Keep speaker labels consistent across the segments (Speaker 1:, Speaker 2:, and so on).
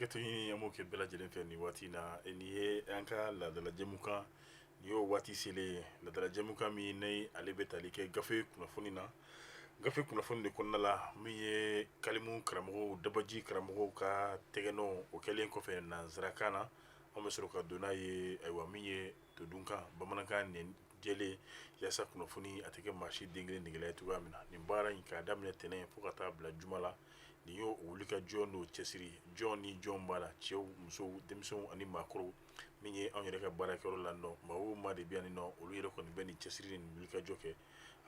Speaker 1: Hakɛto ɲini an b'o kɛ bɛɛ lajɛlen fɛ nin waati in na. Nin ye an ka laadala jɛmukan, nin y'o waati selen ye. Laadala jɛmukan min ni ale bɛ tali kɛ gafe kunnafoni na, gafe kunnafoni de kɔnɔna la, min ye kalimu karamɔgɔw, dabaji karamɔgɔw ka tɛgɛnɔ, o kɛlen kɔfɛ nansarakan na, an bɛ sɔrɔ ka don n'a ye, ayiwa, min ye todunkan bamanankan nin jɛlen, yaasa kunnafoni a tɛ kɛ maa si den kelen degela ye cogoya min na. Nin baara in k'a daminɛ tɛnɛn fo ka taa bila juma la, nin y'o wulikajɔ n'o cɛsiri. Jɔn ni jɔn b'a la? Cɛw, musow, denmisɛnw ani maakɔrɔw. Min ye anw yɛrɛ ka baarakɛyɔrɔ la nɔ, maa o maa de bɛ yan nɔ, olu yɛrɛ kɔni bɛ nin cɛsiri ni wulikajɔ kɛ.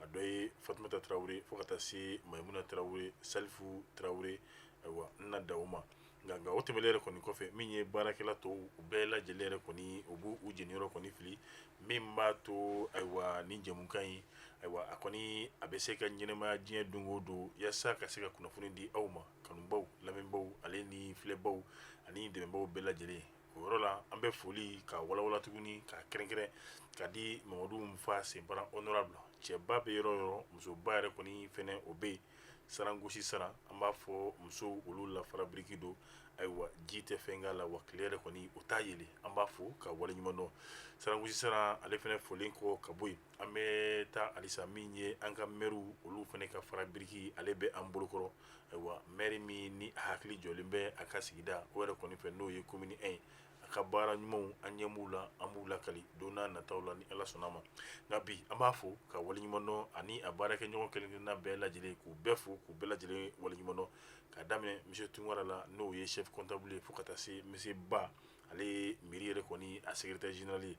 Speaker 1: A dɔ ye Fatumata Tarawele fo ka taa se Mayimuna Tarawele, Salifu Tarawele, ayiwa, n na da o ma. Nka o tɛmɛnen yɛrɛ kɔni kɔfɛ, min ye baarakɛla tɔw, u bɛɛ lajɛlen yɛrɛ kɔni, u b'u u jeniyɔrɔ kɔni fili, min b'a to, ayiwa, nin jɛmukan in, ayiwa, a kɔni a bɛ se ka ɲɛnɛmaya diɲɛ don o don, yaasa ka se ka kunnafoni di aw ma, kanubaw, lamɛnbaw, ale ni filɛbaw ani dɛmɛbaw bɛɛ lajɛlen. O yɔrɔ la, an bɛ foli ka walawala tuguni k'a kɛrɛnkɛrɛn ka di Mamadu Nfa Senpara honorable. Cɛba bɛ yɔrɔ o yɔrɔ, musoba yɛrɛ kɔni fɛnɛ o bɛ yen. Sarangosi sara, an b'a fɔ musow olu la fara biriki don, ayiwa, ji tɛ fɛn k'a la, wa tile yɛrɛ kɔni o t'a yelen. An b'a fo ka waleɲuman dɔn. Sarangosi sara, ale fɛnɛ folen kɔ ka bɔ yen, an bɛ taa halisa min ye an ka mɛriw, olu fɛnɛ ka fara biriki, ale bɛ an bolokɔrɔ. Ayiwa, mɛri min ni a hakili jɔlen bɛ a ka sigida o yɛrɛ kɔni fɛ, n'o ye commune 1 ye, a ka baara ɲumanw an ɲɛ b'u la, an b'u lakali don n'a nataw la ni Ala sɔnna a ma. Nka bi an b'a fo ka waleɲuman dɔn ani a baarakɛɲɔgɔn kelen-kelenna bɛɛ lajɛlen, k'u bɛɛ fo k'u bɛɛ lajɛlen waleɲuman dɔn, ka daminɛ monsieur Tunkara la, n'o ye chef comptable ye, fo ka taa se monsieur Ba, ale ye mairie yɛrɛ kɔni a secrétaire général ye.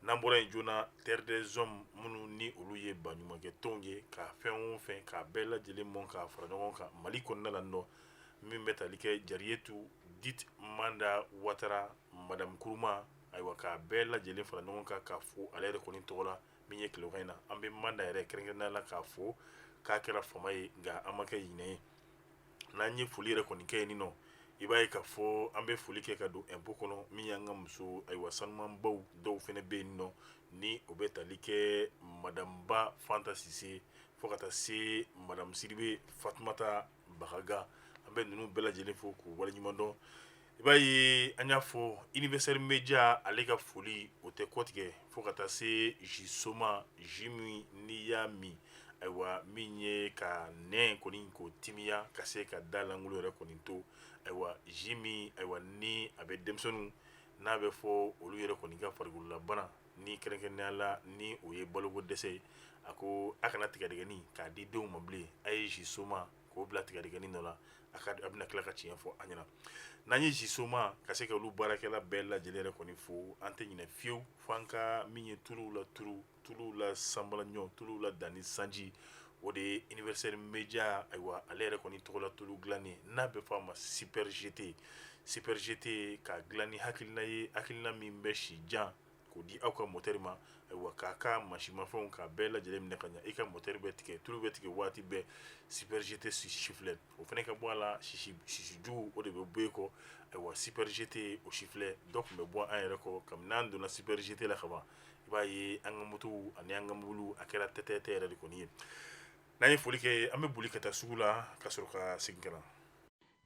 Speaker 1: N'an bɔra yen joona, Terre des Hommes minnu ni olu ye baɲumankɛ tɔnw ye, ka fɛn o fɛn k'a bɛɛ lajɛlen mɔn k'a fara ɲɔgɔn kan Mali kɔnɔna la nɔ, min bɛ tali kɛ Jariyetu dit Manda Watara, madame Kuruma, ayiwa, k'a bɛɛ lajɛlen fara ɲɔgɔn kan k'a fo ale yɛrɛ kɔni tɔgɔ la. Min ye tilegan in na, an bɛ Manda yɛrɛ kɛrɛnkɛrɛnnenya la k'a fo k'a kɛra fama ye, nka an ma kɛ ɲinɛ ye. N'an ye foli yɛrɛ kɔni kɛ yen nɔ, i b'a ye k'a fɔ an bɛ foli kɛ ka don impôt kɔnɔ, min y'an ka muso, ayiwa, sanumanbaw dɔw fana bɛ yen nɔ, ni o bɛ tali kɛ madame Ba Fanta Sise fo ka taa se madame Sidibe Fatumata Bagaga. An bɛ ninnu bɛɛ lajɛlen fo k'u waleɲuman dɔn. I b'a ye an y'a fɔ Universel Media, ale ka foli o tɛ kɔtigɛ, fo ka taa se jus soma, jus min n'i y'a min, ayiwa, min ye ka nɛn kɔni k'o timiya ka se ka da lankolon yɛrɛ kɔni to, ayiwa, jus min, ayiwa, ni a bɛ denmisɛnninw n'a bɛ fɔ olu yɛrɛ kɔni ka farikololabana, ni kɛrɛnkɛrɛnnenya la ni o ye baloko dɛsɛ ye, a ko a kana tigadɛgɛni k'a di denw ma bilen, a ye jus soma k'o bila tigadɛgɛni nɔ la. A ka a bɛna tila ka tiɲɛ fɔ an ɲɛna. N'an ye jus soma ka se ka olu baarakɛla bɛɛ lajɛlen yɛrɛ kɔni fo, an tɛ ɲinɛ fiyewu fo an ka min ye tuluw la turu, tuluw la sanbala ɲɔ, tuluw la danni sanji, o de ye Universel Media, ayiwa, ale yɛrɛ kɔni tɔgɔla tulu dilannen n'a bɛ fɔ a ma Super GT. Super GT k'a dilan ni hakilina ye, hakilina min bɛ si jan k'o di aw ka motɛri ma, ayiwa, k'a ka mansimafɛnw k'a bɛɛ lajɛlen minɛ ka ɲɛ. I ka motɛri bɛ tigɛ, tulu bɛ tigɛ waati bɛɛ, Super GT sifilɛ o fana ka bɔ a la, sisijugu o de bɛ bɔ e kɔ. Ayiwa, Super GT o sifilɛ dɔ tun bɛ bɔ an yɛrɛ kɔ. Kabini n'an donna Super GT la kaban, i b'a ye an ka motow ani an ka mobiliw a kɛra tɛtɛtɛ yɛrɛ de kɔni ye. N'an ye foli kɛ, an bɛ boli ka taa sugu la ka sɔrɔ ka segin ka na.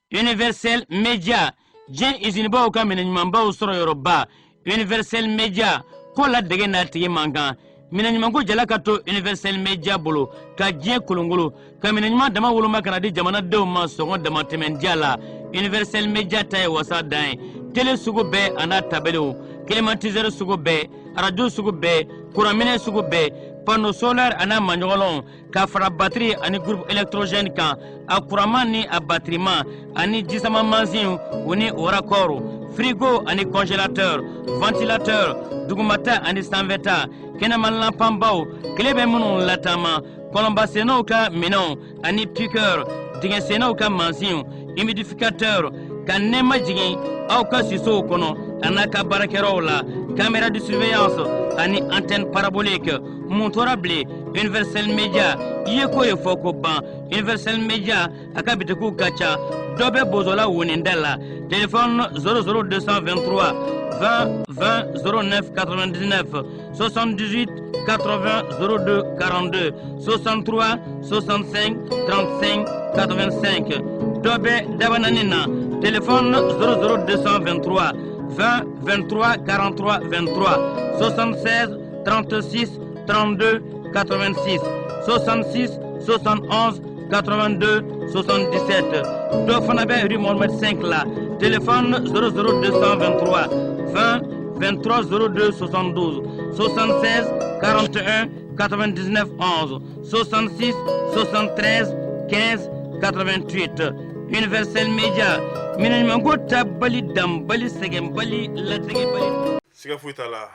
Speaker 2: Universel Media, diɲɛ izinibaw ka minɛ ɲumanbaw sɔrɔ yɔrɔba. Universel Media ko la dege n'a tigi man kan, minɛ ɲumanko jala ka to Universel Media bolo ka diɲɛ kolongolo ka minɛ ɲuman dama woloma ka na di jamanadenw ma sɔngɔ damatɛmɛndiya la. Universel Media ta ye wasa dan ye. Tele sugu bɛɛ a n'a tabelew, climatiseur sugu bɛɛ, arajo sugu bɛɛ, kuranminɛ sugu bɛɛ, panneau solaire a n'a maɲɔgɔnlɔnw, ka fara batiri ani groupe électrogène kan, a kuranman ni a batiriman, ani jisama mansinw u ni o raccord, frigo ani congélateur, ventilateur, dugumata ani sanfɛta, kɛnɛma lanpanbaw, tile bɛ minnu lataama, kɔlɔnbasennaw ka minɛnw ani piqueur, dingɛsennaw ka mansinw, humidificateur, ka nɛɛma jigin aw ka sisow kɔnɔ a n'a ka baarakɛyɔrɔw la, caméra de surveillance ani antenne parabolique. Mun tora bilen? Universel Media i ye ko ye fɔ ko ban. Universel Media a ka bitikiw ka ca. Dɔ bɛ Bozola woninda la, téléphone 00 223 20 20 09 99, 78 80 02 42, 63 65 35 85. Dɔ bɛ Dabanani na. Téléphone 00223 20 23 43 23 76 36 32 86 66 71 82 77. Dɔ fana bɛ rue Mohamed 5 la. Téléphone 00223 20 23 02 72 76 41 99 11 66 73 15 88. Universel Media, minɛ ɲumanko tabali danbali sɛgɛnbali latigɛbali.
Speaker 1: Siga foyi t'a la,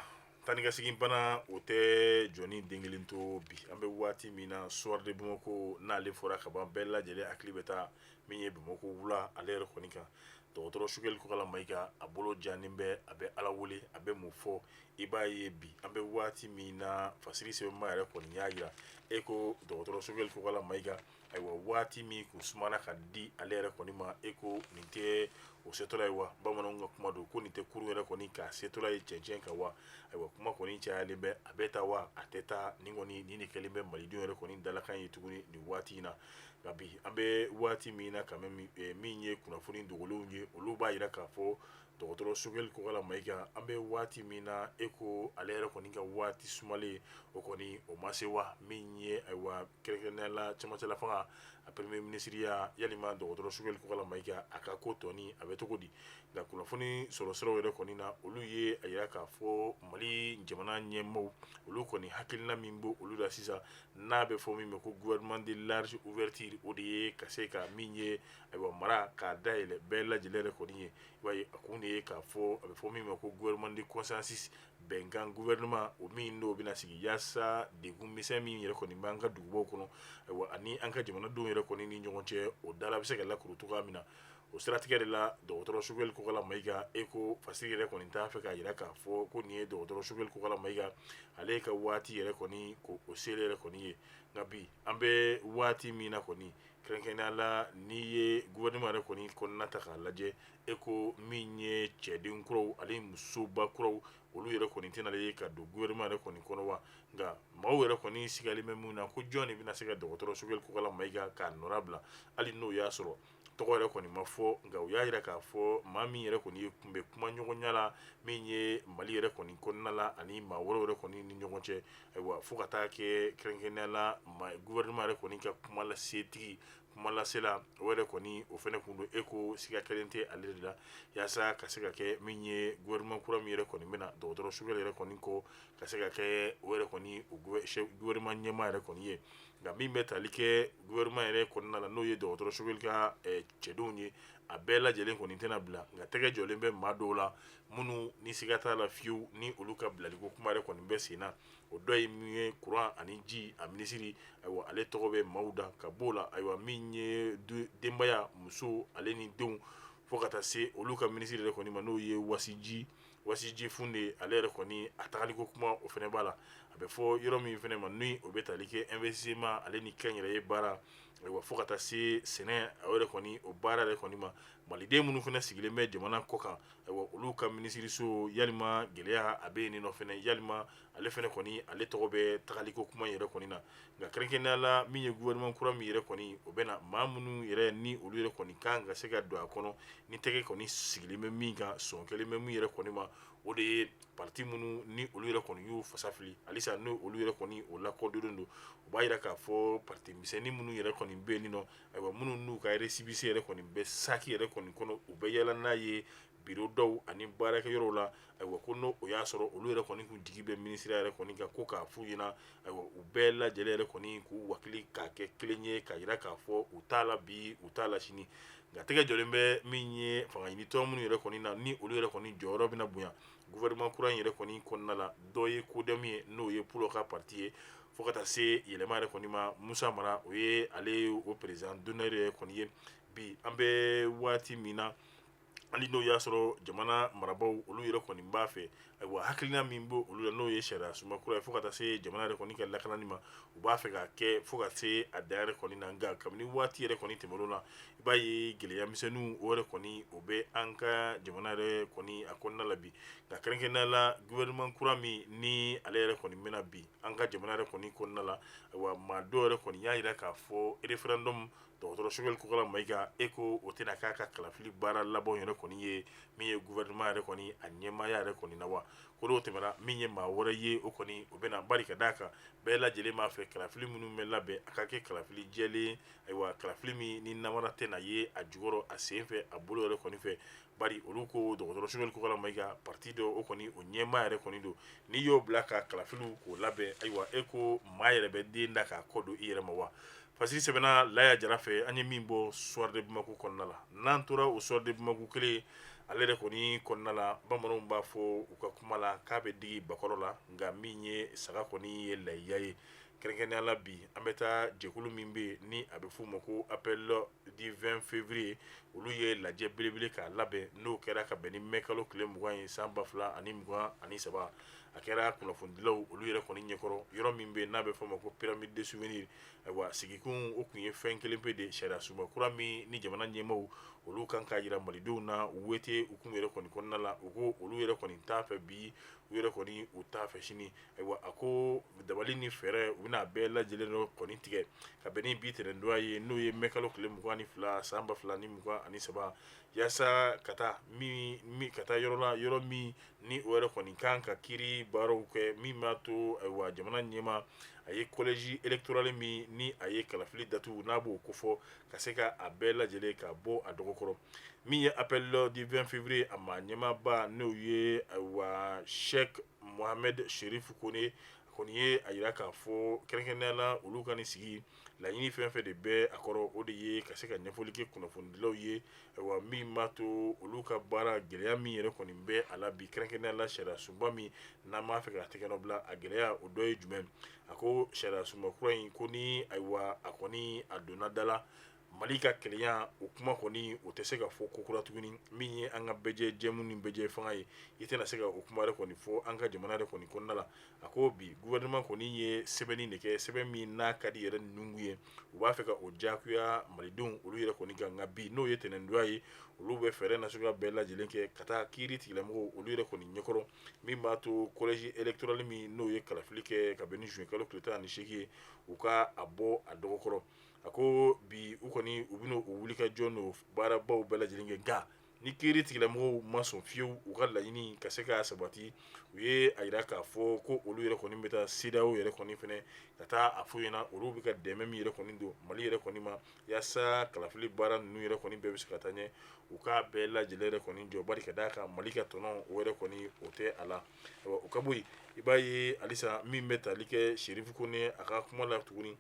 Speaker 1: taa ni ka segin bana o tɛ jɔnni den kelen to. Bi an bɛ waati min na, Soir de Bamako n'ale fɔra ka ban, bɛɛ lajɛlen hakili bɛ taa min ye Bamakɔ wula ale yɛrɛ kɔni kan. Dɔgɔtɔrɔ Choguel Kokalla Maïga, a bolo jannen bɛ, a bɛ Ala wele, a bɛ mun fɔ? I b'a ye bi an bɛ waati min na, fasiri sɛbɛnba yɛrɛ kɔni y'a jira e ko dɔgɔtɔrɔ Choguel Kokalla Maïga, ayiwa, waati min kun sumana ka di ale yɛrɛ kɔni ma, e ko nin tɛ o setɔla ye wa? Bamananw ka kuma don ko nin tɛ kurun yɛrɛ kɔni k'a setɔla ye cɛncɛn kan wa? Ayiwa, kuma kɔni cayalen bɛ, a bɛ taa wa, a tɛ taa? Nin kɔni nin de kɛlen bɛ malidenw yɛrɛ kɔni dalakan ye tuguni nin waati in na. Nka bi an bɛ waati min na, quand même, min ye kunnafoni dogolenw ye, olu b'a jira k'a fɔ dɔgɔtɔrɔ Choguel Kokalla Maïga, an bɛ waati min na, e ko ale yɛrɛ kɔni ka waati sumalen o kɔni o ma se wa? Min ye, ayiwa, kɛrɛnkɛrɛnnenya la cɛmancɛla fanga a premier ministre ya, yalima dɔgɔtɔrɔ Choguel Kokalla Maïga a ka ko tɔni a bɛ cogo di? Nka kunnafoni sɔrɔ siraw yɛrɛ kɔni na, olu ye a jira k'a fɔ Mali jamana ɲɛmaaw, olu kɔni hakilina min bɛ olu la sisan, n'a bɛ fɔ min ma ko gouvernement de large ouverture, o de ye ka se ka min ye, ayiwa, mara k'a dayɛlɛ bɛɛ lajɛlen yɛrɛ kɔni ye. I b'a ye a kun de ye k'a fɔ a bɛ fɔ min ma ko gouvernement de consensus, bɛnkan gouvernement, o min n'o bɛna sigi yaasa degun misɛn min yɛrɛ kɔni b'an ka dugubaw kɔnɔ, ayiwa, ani an ka jamanadenw yɛrɛ kɔni ni ɲɔgɔn cɛ, o dala bɛ se ka lakuru cogoya min na. O siratigɛ de la, dɔgɔtɔrɔ Choguel Kokalla Maïga, e ko fasiri yɛrɛ kɔni t'a fɛ k'a jira k'a fɔ ko nin ye dɔgɔtɔrɔ Choguel Kokalla Maïga ale ka waati yɛrɛ kɔni ko o sele yɛrɛ kɔni ye. Nka bi an bɛ waati min na kɔni, kɛrɛnkɛrɛnnenya la n'i ye gouvernement yɛrɛ kɔni kɔnɔna ta k'a lajɛ, e ko min ye cɛden kuraw ani musoba kuraw, olu yɛrɛ kɔni tɛna ye ka don gouvernement yɛrɛ kɔni kɔnɔ wa? Nka maaw yɛrɛ kɔni sigalen bɛ mun na ko jɔn de bɛna se ka dɔgɔtɔrɔ Choguel Kokalla Maïga k'a nɔra hali n'o y'a sɔrɔ tɔgɔ yɛrɛ kɔni ma fɔ? Nka u y'a jira k'a fɔ maa min yɛrɛ kɔni ye kun bɛ kuma ɲɔgɔnya la min ye Mali yɛrɛ kɔni kɔnɔna la ani maa wɛrɛw yɛrɛ kɔni ni ɲɔgɔn cɛ, ayiwa, fo ka taa kɛ kɛrɛnkɛrɛnnenya la gouvernement yɛrɛ kɔni ka kuma lasetigi, kuma lasela o yɛrɛ kɔni, o fana kun don. E ko siga kelen tɛ ale de la yaasa ka se ka kɛ min ye gouvernement kura min yɛrɛ kɔni bɛna dɔgɔtɔrɔ Choguel yɛrɛ kɔni kɔ, ka se ka kɛ o yɛrɛ kɔni o gouvernement ɲɛmaa yɛrɛ kɔni ye. Nka min bɛ tali kɛ gouvernement yɛrɛ kɔnɔna la, n'o ye dɔgɔtɔrɔ Choguel ka cɛdenw ye, a bɛɛ lajɛlen kɔni tɛna bila, nka tɛgɛ jɔlen bɛ maa dɔw la minnu ni siga t'a la fiyewu ni olu ka bilaliko kuma yɛrɛ kɔni bɛ sen na. O dɔ ye min ye kuran ani ji a minisiri, ayiwa, ale tɔgɔ bɛ maaw da ka b'o la. Ayiwa, min ye denbaya, muso ale ni denw, fo ka taa se olu ka minisiri yɛrɛ kɔni ma, n'o ye Wasiji Funde, ale yɛrɛ kɔni a tagaliko kuma o fana b'a la. A bɛ fɔ yɔrɔ min fana ma ni o bɛ tali kɛ investissement ale ni kɛnyɛrɛye baara, ayiwa, fo ka taa se sɛnɛ o yɛrɛ kɔni o baara yɛrɛ kɔni ma. Maliden minnu fana sigilen bɛ jamana kɔ kan, ayiwa, olu ka minisiriso, yalima gɛlɛya a bɛ yen nɔ fana, yalima ale fana kɔni ale tɔgɔ bɛ tagaliko kuma yɛrɛ kɔni na. Nka kɛrɛnkɛrɛnnenya la, min ye gouvernement kura min yɛrɛ kɔni o bɛ na, maa minnu yɛrɛ ni olu yɛrɛ kɔni kan ka se ka don a kɔnɔ, ni tɛgɛ kɔni sigilen bɛ min kan, sɔn kelen bɛ min yɛrɛ kɔni ma, o de ye parti minnu ni olu yɛrɛ kɔni y'u fasa fili halisa, n'o olu yɛrɛ kɔni o lakodɔnnen don. O b'a jira k'a fɔ parti misɛnnin minnu yɛrɛ kɔni bɛ yen nɔ, ayiwa, minnu n'u ka récépissé yɛrɛ kɔni bɛ saki yɛrɛ kɔni kɔnɔ, u bɛ yala n'a ye biro dɔw ani baarakɛyɔrɔw la, ayiwa, ko n'o o y'a sɔrɔ olu yɛrɛ kɔni kun jigi bɛ minisiriya yɛrɛ kɔni kan, ko k'a f'u ɲɛna, ayiwa, u bɛɛ lajɛlen yɛrɛ kɔni k'u wakili k'a kɛ kelen ye, k'a jira k'a fɔ u t'a la bi, u t'a la sini. Nka tɛgɛ jɔlen bɛ min ye fanga ɲini tɔn minnu yɛrɛ kɔni na, ni olu yɛrɛ kɔni jɔyɔrɔ bɛna bonya gouvernement kura in yɛrɛ kɔni kɔnɔna la, dɔ ye CODEM ye, n'o ye Pulo ka parti ye, fo ka taa se yɛlɛma yɛrɛ kɔni ma. Musa Mara, o ye ale ye o président d'honneur yɛrɛ kɔni ye bi an bɛ waati min na. Hali n'o y'a sɔrɔ jamana marabaaw olu yɛrɛ kɔni b'a fɛ, ayiwa, hakilina min bɛ olu la, n'o ye sariya sunba kura ye, fo ka taa se jamana yɛrɛ kɔni ka lakanani ma, u b'a fɛ k'a kɛ fo ka se a dan yɛrɛ kɔni na. Nka kabini waati yɛrɛ kɔni tɛmɛn'o la, i b'a ye gɛlɛya misɛnninw o yɛrɛ kɔni o bɛ an ka jamana yɛrɛ kɔni a kɔnɔna la bi. Nka kɛrɛnkɛrɛnnenya la, gouvernement kura min ni ale yɛrɛ kɔni bɛna bi an ka jamana yɛrɛ kɔni kɔnɔna la, ayiwa, maa dɔw yɛrɛ kɔni y'a jira k'a fɔ référendum Dɔgɔtɔrɔ Choguel Kokalla Maïga, e ko o tɛna k'a ka kalafili baara laban yɛrɛ kɔni ye min ye gouvernement yɛrɛ kɔni a ɲɛmaaya yɛrɛ kɔni na wa? Ko n'o tɛmɛna, min ye maa wɛrɛ ye, o kɔni o bɛna bari ka d'a kan bɛɛ lajɛlen b'a fɛ kalafili minnu bɛ labɛn, a ka kɛ kalafili jɛlen, ayiwa, kalafili min ni namara tɛna ye a jukɔrɔ, a sen fɛ, a bolo yɛrɛ kɔni fɛ. Bari olu ko dɔgɔtɔrɔ Choguel Kokalla Maïga, parti dɔ, o kɔni o ɲɛmaa yɛrɛ kɔni don, n'i y'o bila ka kalafiliw k'o labɛn, ayiwa, e ko maa yɛrɛ bɛ den da k'a kɔ don i yɛrɛ ma wa? Fasiri sɛbɛnna Laya Jara fɛ, an ye min bɔ Soir de Bamako kɔnɔna la. N'an tora o Soir de Bamako kelen ale yɛrɛ kɔni kɔnɔna la, bamananw b'a fɔ u ka kuma la k'a bɛ digi bakɔrɔ la, nka min ye saga kɔni ye layiya ye. Kɛrɛnkɛrɛnnenya la bi, an bɛ taa jɛkulu min bɛ yen ni a bɛ f'o ma ko Appel du 20 février, olu ye lajɛ belebele k'a labɛn, n'o kɛra ka bɛn ni mɛ kalo tile 20 ye san 2023. A kɛra kunnafonidilaw olu yɛrɛ kɔni ɲɛkɔrɔ, yɔrɔ min bɛ yen n'a bɛ f'o ma ko Pyramide de souvenir. Ayiwa, sigikun o tun ye fɛn kelen pe de, sariya sunba kura min ni jamana ɲɛmaaw olu kan k'a jira malidenw na wete hukumu yɛrɛ kɔni kɔnɔna la. U ko olu yɛrɛ kɔni t'a fɛ bi, u yɛrɛ kɔni u t'a fɛ sini. Ayiwa, a ko dabali ni fɛɛrɛ, u bɛna bɛɛ lajɛlen dɔ kɔni tigɛ ka bɛn ni bi tɛnɛndonya ye, n'o ye mɛ kalo tile 22 san 2023, yaasa ka taa min ka taa yɔrɔ la, yɔrɔ min ni o yɛrɛ kɔni kan ka kiiri baaraw kɛ, min b'a to, ayiwa, jamana ɲɛmaa a ye collège électoral min ni a ye kalafili datugu, n'a b'o kofɔ, ka se ka a bɛɛ lajɛlen ka bɔ a dɔgɔkɔrɔ. Min ye Appel du 20 février a ma ɲɛmaaba, n'o ye, ayiwa, Cheikh Mohamed Chérif Kone kɔni ye a jira k'a fɔ kɛrɛnkɛrɛnnenya la, olu ka nin sigi laɲini fɛn fɛn de bɛ a kɔrɔ, o de ye ka se ka ɲɛfɔli kɛ kunnafonidilaw ye, ayiwa, min b'a to olu ka baara gɛlɛya min yɛrɛ kɔni bɛ a la bi, kɛrɛnkɛrɛnnenya la sariya sunba min n'an b'a fɛ ka tɛgɛ bila, a gɛlɛya o dɔ ye jumɛn? A ko sariya sunba kura in ko ni, ayiwa, a kɔni a donna da la, Mali ka kelenya o kuma kɔni o tɛ se ka fɔ kokura tuguni. Min ye an ka bɛɛjɛ jɛmu ni bɛɛjɛ fanga ye, i tɛna se ka o kuma yɛrɛ kɔni fɔ an ka jamana yɛrɛ kɔni kɔnɔna la. A ko bi gouvernement kɔni ye sɛbɛnni de kɛ, sɛbɛn min n'a ka di yɛrɛ nungu ye, u b'a fɛ ka o diyagoya malidenw olu yɛrɛ kɔni kan. Nka bi, n'o ye tɛnɛndonya ye, olu bɛ fɛɛrɛ nasuguya bɛɛ lajɛlen kɛ ka taa kiiri tigilamɔgɔw olu yɛrɛ kɔni ɲɛkɔrɔ, min b'a to collège électoral min n'o ye kalafili kɛ ka bɛn ni juin kalo tile 18 ye, u ka a bɔ a dɔgɔkɔrɔ. A ko bi u kɔni u bɛna u wuli ka jɔ n'o baarabaw bɛɛ lajɛlen kɛ, nka ni kiiri tigilamɔgɔw ma sɔn fiyewu u ka laɲini ka se ka sabati, u ye a jira k'a fɔ ko olu yɛrɛ kɔni bɛ taa CEDEAO yɛrɛ kɔni fɛnɛ ka taa a fɔ ɲɛna, olu bɛ ka dɛmɛ min yɛrɛ kɔni don Mali yɛrɛ kɔni ma yaasa kalafili baara ninnu yɛrɛ kɔni bɛɛ bɛ se ka taa ɲɛ, u k'a bɛɛ lajɛlen yɛrɛ kɔni jɔ, bari ka d'a kan Mali ka tɔnɔ o yɛrɛ kɔni o tɛ a la. O ka bɔ yen, i b'a ye halisa min bɛ tali kɛ Chérif Kone a ka kuma la tuguni,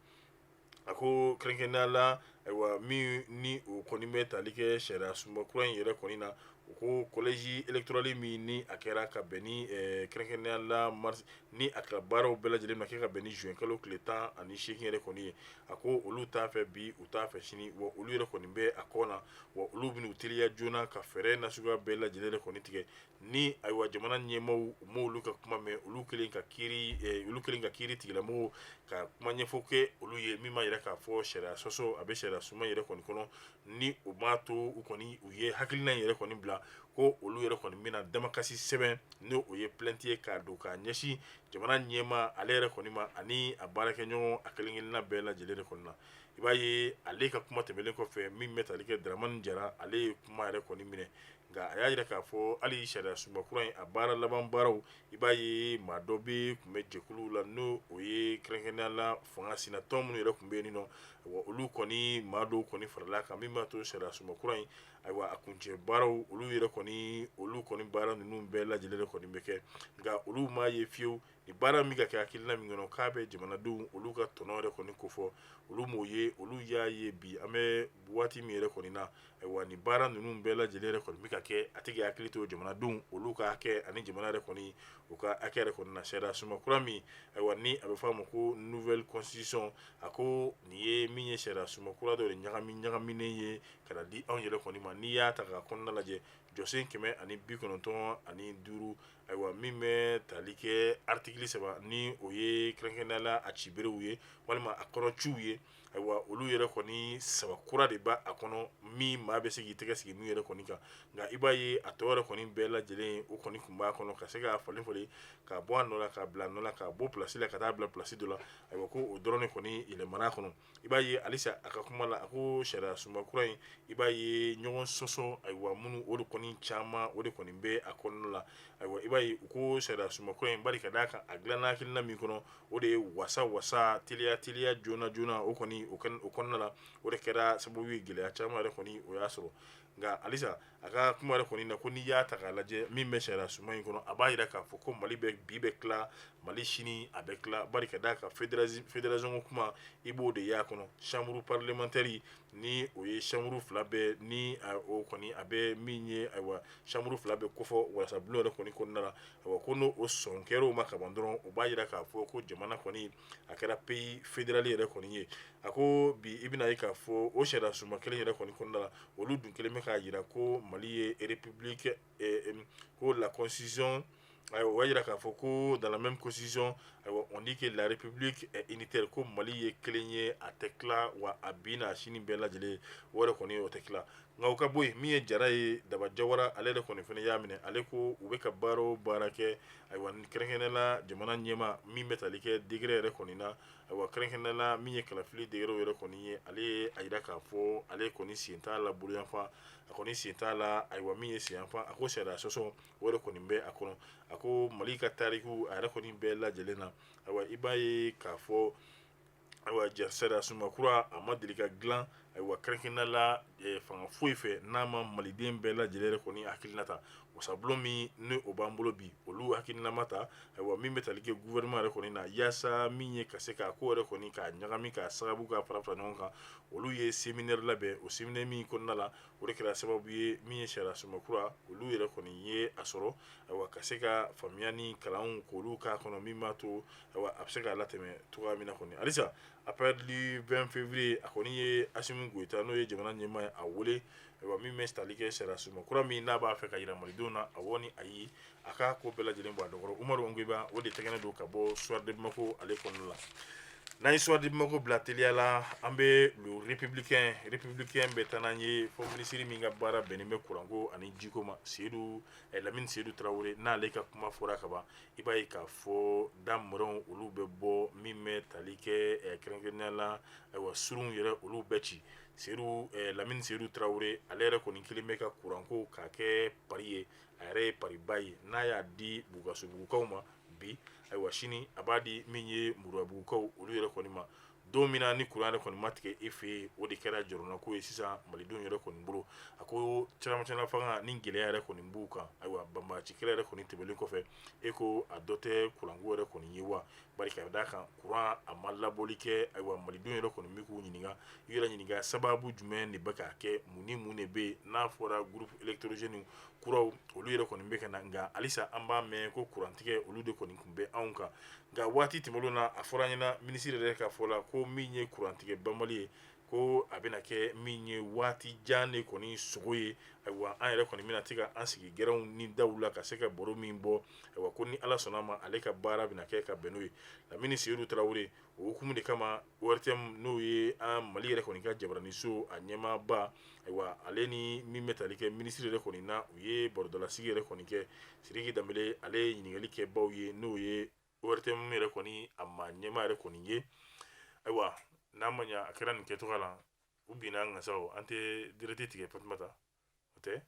Speaker 1: a ko kɛrɛnkɛrɛnnenya la, ayiwa, min ni o kɔni bɛ tali kɛ sariya sunba kura in yɛrɛ kɔni na, u ko collège électoral min ni a kɛra ka bɛn ni kɛrɛnkɛrɛnnenya la mars, ni a ka baaraw bɛɛ lajɛlen ma kɛ ka bɛn ni juin kalo tile 18 yɛrɛ kɔni ye, a ko olu t'a fɛ bi, u t'a fɛ sini, wa olu yɛrɛ kɔni bɛ a kɔ na, wa olu bɛna u teliya joona ka fɛɛrɛ nasuguya bɛɛ lajɛlen yɛrɛ kɔni tigɛ ni, ayiwa, jamana ɲɛmaaw u m'olu ka kuma mɛn, olu kelen ka kiiri tigilamɔgɔw ka kuma ɲɛfɔ kɛ olu ye, min b'a yira k'a fɔ sariya sɔsɔ a bɛ sariya sunba yɛrɛ kɔni kɔnɔ, ni o b'a to u kɔni u ye hakilina in yɛrɛ kɔni bila ko olu yɛrɛ kɔni bɛna damakasi sɛbɛn, ni o ye plainte ye, k'a don k'a ɲɛsin jamana ɲɛmaa ale yɛrɛ kɔni ma ani a baarakɛɲɔgɔn a kelen-kelenna bɛɛ lajɛlen yɛrɛ kɔni na. I b'a ye ale ka kuma tɛmɛnen kɔfɛ, min bɛ tali kɛ Dramane Jara, ale ye kuma yɛrɛ kɔni minɛ, nka a y'a jira k'a fɔ hali sariya sunba kura in a baara laban baaraw, i b'a ye maa dɔ bɛ tun bɛ jɛkulu la, n'o o ye kɛrɛnkɛrɛnnenya la fanga sinatɔn minnu yɛrɛ tun bɛ yen nɔ, wa olu kɔni maa dɔw kɔni farala kan, min b'a to sariya sunba kura in, ayiwa, a kuncɛ baaraw, olu yɛrɛ kɔni olu kɔni baara ninnu bɛɛ lajɛlen kɔni bɛ kɛ, nka olu m'a ye fiyewu ni baara min ka kɛ hakilina min kɔnɔ k'a bɛ jamanadenw olu ka tɔnɔ yɛrɛ kɔni kofɔ, olu m'o ye. Olu y'a ye bi an bɛ waati min yɛrɛ kɔni na, ayiwa, ni baara ninnu bɛɛ lajɛlen yɛrɛ kɔni bɛ ka kɛ, a tigi hakili to jamanadenw olu ka hakɛ ani jamana yɛrɛ kɔni u ka hakɛ yɛrɛ kɔni na. Sariya sunba kura min, ayiwa, ni a bɛ fɔ a ma ko nouvelle constitution, a ko nin ye min ye sariya sunba kura dɔ de ɲagami ɲagaminen ye ka na di anw yɛrɛ kɔni ma. N'i y'a ta k'a kɔnɔna lajɛ, Jɔsen 195, ayiwa, min bɛ tali kɛ article 3, ni o ye kɛrɛnkɛrɛnnenya la a ciberew ye walima a kɔnɔciw ye. Ayiwa, olu yɛrɛ kɔni saba kura de b'a a kɔnɔ min maa bɛ se k'i tɛgɛ sigi min yɛrɛ kɔni kan. Nka i b'a ye a tɔ yɛrɛ kɔni bɛɛ lajɛlen, o kɔni tun b'a kɔnɔ ka se k'a falen falen, k'a bɔ a nɔ la, k'a bila a nɔ la, k'a bɔ place la ka taa bila place dɔ la. Ayiwa, ko o dɔrɔn de kɔni yɛlɛmana a kɔnɔ. I b'a ye halisa a ka kuma la, a ko sariya sunba kura in, i b'a ye ɲɔgɔn sɔsɔ, ayiwa, minnu o de kɔni caman, o de kɔni bɛ a kɔnɔna la. Ayiwa, i b'a ye u ko sariya sunba kura in, bari ka d'a kan a dilanna hakilina min kɔnɔ, o de ye wasa wasa, teliya teliya, joona joona, o kɔni o kɔnɔna la, o de kɛra sababu ye gɛlɛya caman yɛrɛ kɔni o y'a sɔrɔ. Nka halisa a ka kuma yɛrɛ kɔni na, ko n'i y'a ta k'a lajɛ min bɛ sariya sunba in kɔnɔ, a b'a jira k'a fɔ ko Mali bɛ bi bɛ tila, Mali sini a bɛ tila, bari ka d'a kan fédération kuma, i b'o de y'a kɔnɔ. Chambre parlementaire, ni o ye chambre fila bɛɛ, ni o kɔni a bɛ min ye, ayiwa, chambre fila bɛ kofɔ wasabulon yɛrɛ kɔni kɔnɔna la. Ayiwa, ko n'o sɔn kɛra o ma kaban dɔrɔn, o b'a jira k'a fɔ ko jamana kɔni a kɛra pays fédéral yɛrɛ kɔni ye. A ko bi i bɛna ye k'a fɔ o sariya sunba kelen yɛrɛ kɔni kɔnɔna la, olu dun kelen bɛ k'a jira ko Mali ye république, ko la constitution, ayiwa, o b'a jira k'a fɔ ko dans la même constitution, ayiwa, on dit que la république est unitaire, ko Mali ye kelen ye, a tɛ tila, wa a bi n'a sini bɛɛ lajɛlen, o yɛrɛ kɔni o tɛ tila. Nka o ka bɔ yen, min ye Jara ye, Daba Jawara, ale yɛrɛ kɔni fana y'a minɛ. Ale ko u bɛ ka baara o baara kɛ, ayiwa, kɛrɛnkɛrɛnnenya la jamana ɲɛmaa, min bɛ tali kɛ décret yɛrɛ kɔni na, ayiwa, kɛrɛnkɛrɛnnenya la min ye kalafili décret yɛrɛ kɔni ye, ale ye a jira k'a fɔ ale kɔni sen t'a la boloyanfan, a kɔni sen t'a la, ayiwa, min ye senyanfan. A ko sariya sɔsɔ, o yɛrɛ kɔni bɛ a kɔnɔ. A ko Mali ka tariku a yɛrɛ kɔni bɛɛ lajɛlen na, ayiwa, i b'a ye k'a fɔ, ayiwa, sariya sunba kura a ma deli ka dilan, ayiwa, kɛrɛnkɛrɛnnenya la fanga foyi fɛ n'a ma maliden bɛɛ lajɛlen yɛrɛ kɔni hakilina ta. Wasabulon min ni o b'an bolo bi, olu hakilina ma ta, ayiwa, min bɛ tali kɛ gouvernement yɛrɛ kɔni na, yaasa min ye ka se k'a ko yɛrɛ kɔni k'a ɲagami, k'a sababu k'a fara fara ɲɔgɔn kan. Olu ye séminaire labɛn. O séminaire min kɔnɔna la, o de kɛra sababu ye min ye sariya sunba kura, olu yɛrɛ kɔni ye a sɔrɔ, ayiwa, ka se ka faamuya ni kalanw k'olu k'a kɔnɔ, min b'a to, ayiwa, a bɛ se k'a latɛmɛ cogoya min na kɔni. Halisa après le 20 février, a kɔni ye Assimi Goïta, n'o ye jamana ɲɛmaa ye, a wele, ayiwa, min bɛ tali kɛ sariya sunba kura min n'a b'a fɛ ka yira malidenw na, awɔ ni ayi, a ka ko bɛɛ lajɛlen bɔ a dɔgɔkɔrɔ. Umaru Ongoyiba, o de tɛgɛnɛ don ka bɔ Soir de Bamako ale kɔnɔna la. N'an ye Soir de Bamako bila teliya la, an bɛ le Républicain. Républicain bɛ taa n'an ye fo minisiri min ka baara bɛnnen bɛ kuranko ani jiko ma, Seyidu Lamini Seyidu Tarawele, n'ale ka kuma fɔra ka ban, i b'a ye k'a fɔ da mɔrɔnw olu bɛ bɔ min bɛ tali kɛ kɛrɛnkɛrɛnnenya la, ayiwa, surunw yɛrɛ olu bɛɛ ci. Seyidu Lamini Seyidu Tarawele, ale yɛrɛ kɔni kelen bɛ ka kuranko k'a kɛ pari ye. A yɛrɛ ye pariba ye. N'a y'a di Bulukasobugukaw ma bi, ayiwa, sini a b'a di min ye Moribabugukaw olu yɛrɛ kɔni ma. Don min na ni kuran yɛrɛ kɔni ma tigɛ e fɛ yen, o de kɛra jɔrɔnako ye sisan malidenw yɛrɛ kɔni bolo. A ko cɛmancɛla fanga ni gɛlɛya yɛrɛ kɔni b'u kan, ayiwa, banbaanci kɛlɛ yɛrɛ kɔni tɛmɛnen kɔfɛ, e ko a dɔ tɛ kuranko yɛrɛ kɔni ye wa? Bari ka d'a kan kuran a ma labɔli kɛ. Ayiwa, malidenw yɛrɛ kɔni bɛ k'u ɲininka, u yɛrɛ ɲininka sababu jumɛn de bɛ k'a kɛ, mun ni mun de bɛ yen n'a fɔra groupe électrogène kuraw olu yɛrɛ kɔni bɛ ka na. Nka halisa an b'a mɛn ko kurantigɛ olu de kɔni tun bɛ anw kan. Nka waati tɛmɛnlenw na, a fɔra an ɲɛna, minisiri yɛrɛ ka fɔ la, ko min ye kurantigɛ banbali ye, ko a bɛna kɛ min ye waati jan de kɔni sogo ye. Ayiwa, an yɛrɛ kɔni bɛna se ka an sigi gɛrɛnw ni daw la ka se ka baro min bɔ. Ayiwa, ko ni Ala sɔnna a ma, ale ka baara bɛna kɛ ka bɛn n'o ye. Lamini Seyidu Tarawele, o hukumu de kama, ORTM, n'o ye an Mali yɛrɛ kɔni ka jabaraniso a ɲɛmaaba, ayiwa, ale ni min bɛ tali kɛ minisiri yɛrɛ kɔni na, u ye barodalasigi yɛrɛ kɔni kɛ. Sidiki Danbele, ale ye ɲininkali kɛ baw ye, n'o ye ORTM yɛrɛ kɔni a ma ɲɛmaa yɛrɛ kɔni ye. Ayiwa, n'a ma ɲa a kɛra nin kɛcogoya la, u binna an kan sa, o an tɛ direct tigɛ. Fatumata, o tɛ.